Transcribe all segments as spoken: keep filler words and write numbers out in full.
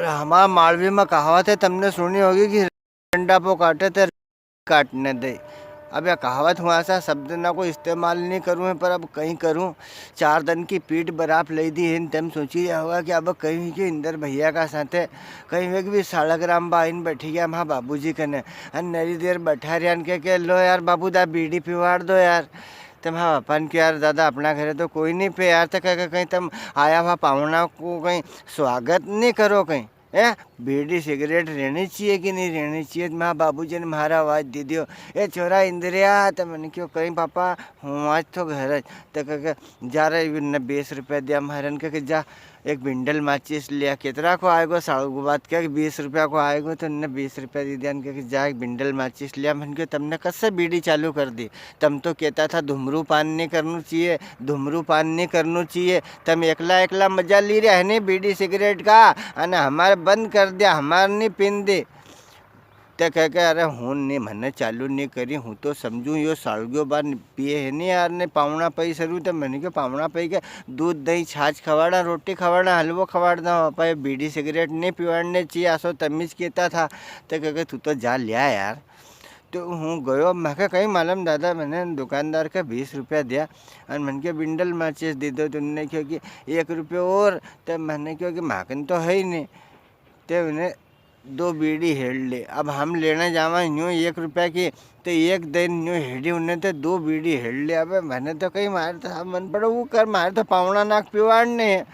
हमारा मालवी में कहावत है, तमने सुनी होगी कि डंडा पो काटे ते काटने दे। अब या कहावत हूँ ऐसा शब्द ना को इस्तेमाल नहीं करूँ है, पर अब कहीं करूँ। चार दिन की पीठ बराप ले दी है, तम सोची रहा होगा कि अब कहीं के इंदर भैया का साथे कहीं वे भी सालगराम बा आइन बैठी गया म्हा बाबूजी कने। अन नरी देर बैठा रिया न के, के, "लो यार बाबू दा बीड़ी पिवाड़ दो यार।" ते म्हा बापा ने क्यो, "यार दादा, अपना घरे तो कोई नहीं पे यार।" तो कह के, "कहीं तम आया हुआ पावना को कहीं स्वागत नहीं करो कहीं?" ए, बीड़ी सिगरेट रहनी चाहिए कि नहीं रहनी चाहिए? म्हा बाबूजी ने म्हारा आवाज दे दियो, "ए छोरा इंद्रिया।" तो मैंने क्यो, "कहीं पापा, हूँ आज तो घर।" तो कह के, "जा रे, इन्ने बीस रुपया दिया म्हारे ने," कह के, "जा एक बिंडल माचिस लिया।" "कितरा को आएगो?" सालगो बा तो कह के, "बीस रुपया को आएगो।" तो इन्ने बीस रुपया दे दिया, कह के, "जा एक बिंडल माचिस लिया।" मैंने क्यो, "तमने कब से बीड़ी चालू कर दी? तम तो कहता था धुमरू पान नहीं करनू चाहिए, धुमरू पान नहीं करनू चाहिए। तम एकला एकला मजा ली रहा है नी बीड़ी सिगरेट का, अने हमारे बंद कर दिया, हमारे नहीं पीन दे।" ते कह के, "अरे हूँ नहीं, मैंने चालू नहीं करी, हूँ तो समझूँ यो सालग्यो बा पिए है नी यार, ने पावना पई सरू।" तो मैंने क्यो, "पावना पई के दूध, दही, छाछ खवाड़ा, रोटी खवाड़ा, हलवो खवाड़ा, पापा ये बीड़ी सिगरेट नहीं पिवाड़ने चाहिए, असो तमीज कहता था।" ते कह के, "तू तो जा लिया यार।" तो हूँ गयो, म्हाके कहीं मालूम दादा, मैंने दुकानदार के बीस रुपया दिया, अन मैंने क्यो बिंडल माचिस दे दो, तो उनने क्यो कि एक रुपयो और, तो मैंने क्यो कि म्हाकन तो है ही नहीं। ते उन्हें दो बीड़ी हेड़ ले। अब हम लेने जावा न्यू एक रुपया की, तो एक दिन न्यू हेड़ी उन्हें तो दो बीड़ी हेड़ ले। अब मैंने तो कहीं मारे तो मन पड़ो वो कर, मारे तो पावना नाक पिवाड़ने है।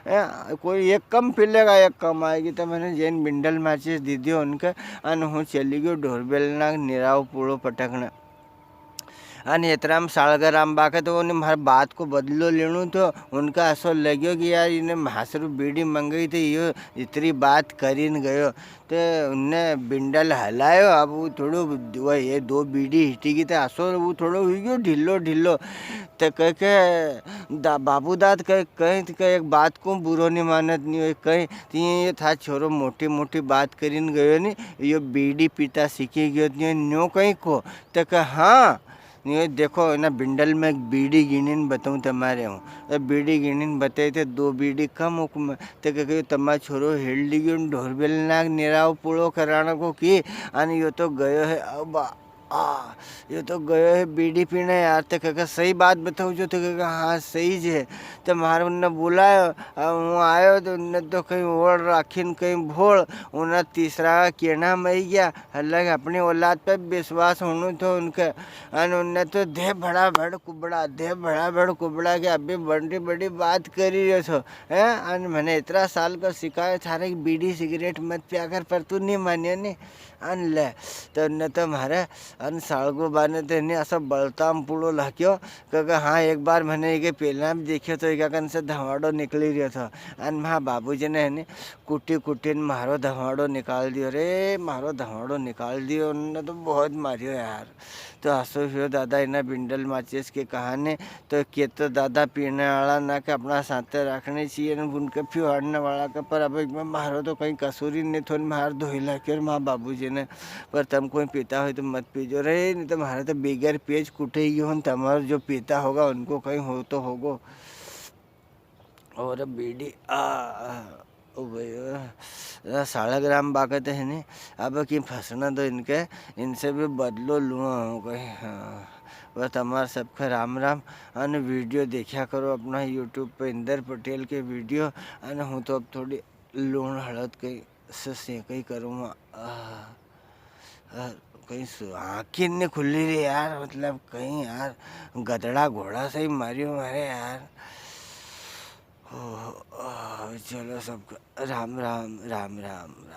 हैं, कोई एक कम पी लेगा, एक कम आएगी। तो मैंने जैन बिंडल माचिस दे दियो उनके, अन हूँ चली गयो ढोर बेलना निराव पूड़ो पटकने। अन इतरा में सालगराम बा के तो उन्हें म्हारे बात को बदलो लेनो थो। उनका असो लग्यो कि यार, इन्हें म्हासरू बीड़ी मंगाई थी, यो इतरी बात करीन गयो। तो उनने बिंडल हलायो, अब वो थोड़ो, वो ये दो बीड़ी हिटी गई, तो असो वो थोड़ो हुई गयो ढिल्लो ढिल्लो। तो कह के, "दा-, बाबू दाद कह, कहीं तो कह, एक बात को बुरो नहीं मानत नहीं हो, कहीं तो ये, ये था छोरो मोटी मोटी बात करीन गयो नहीं, यो बीड़ी पीता सीखी गयो नहीं, न्यो कहीं को।" तो कह, "हाँ।" "ये देखो ना, बिंडल में एक बीड़ी गिणीन बताऊँ तमारे हूँ।" तो बीड़ी गिणीन बताई, तो दो बीड़ी कम हुक्म। तो कह के, "तमारो छोरो हेड़ ली गयो ढोर बेलना निराव पूड़ो कराना को की, अन यो तो गयो है, अब आ, यो तो गयो है बीड़ी पीने यार।" तो कह के, "सही बात बताऊँ जो?" तो कह के, "हाँ, सही जे।" तो म्हारे उनने बुलायो, अब हूँ आयो तो उनने तो कहीं ओढ़ राखी न कहीं भोल, उन्हें तीसरा का कहना में ही गया। हालांकि अपनी औलाद पे विश्वास होनो थो उनके। अन उनने तो दे भड़ा भड़ कुबड़ा, दे भड़ा भड़ कुबड़ा के अभी बड़ी बड़ी बात करी रह्यो थो, हैं? अन मैंने इतरा साल को सिखायो थारे कि बीड़ी सिगरेट मत पिया कर, पर तू नहीं मानियो नी। अन ले, तो उनने तो म्हारे, अन सालगो बा ने तो इन्हें ऐसा बलताम पूड़ो लाक्यो, क्योंकि हाँ, एक बार मैंने इके पेला भी देख्यो तो इका कन से धवाड़ो निकली रह्यो थो। अन म्हा बाबूजी ने है नी, कुटी कुटी ने म्हारो धवाड़ो निकाल दियो रे, म्हारो धवाड़ो निकाल दियो, उनने तो बहुत मारियो यार। तो असो हुयो दादा, इना बिंडल माचिस के कहाने, तो के तो दादा पीने वाला ना के अपना साथे रखने चाहिए, ने उनके पिवाड़ने वाला के, पर अब इसमें म्हारो तो कहीं कसूर ही नहीं थो, ने म्हार धोई लाके और म्हा बाबूजी ने, पर तम कोई पीता हो तो मत पीजो रे, नहीं तो म्हारे तो बिगर पेज कुटे ही हो, तमारो जो पीता होगा उनको कहीं हो तो होगो। और बीड़ी, आ, आ, ओ भाई, आ, सालगराम बा के तो है नी, अब की फंसना तो इनके, इनसे भी बदलो लूँगा हूँ कहीं, हाँ। बस तमार सबके राम राम, अन video देख्या करो अपना YouTube पे इंदर पटेल के video, अन हूँ तो अब थोड़ी लूण हळद कहीं से सेंकई करूँगा। आह, आह, कहीं सु-, आँखें नहीं खुली रे यार, मतलब कहीं यार गदड़ा घोड़ा सही मारियो मारे यार। ओह, आह, चलो सबका राम राम, राम राम, राम।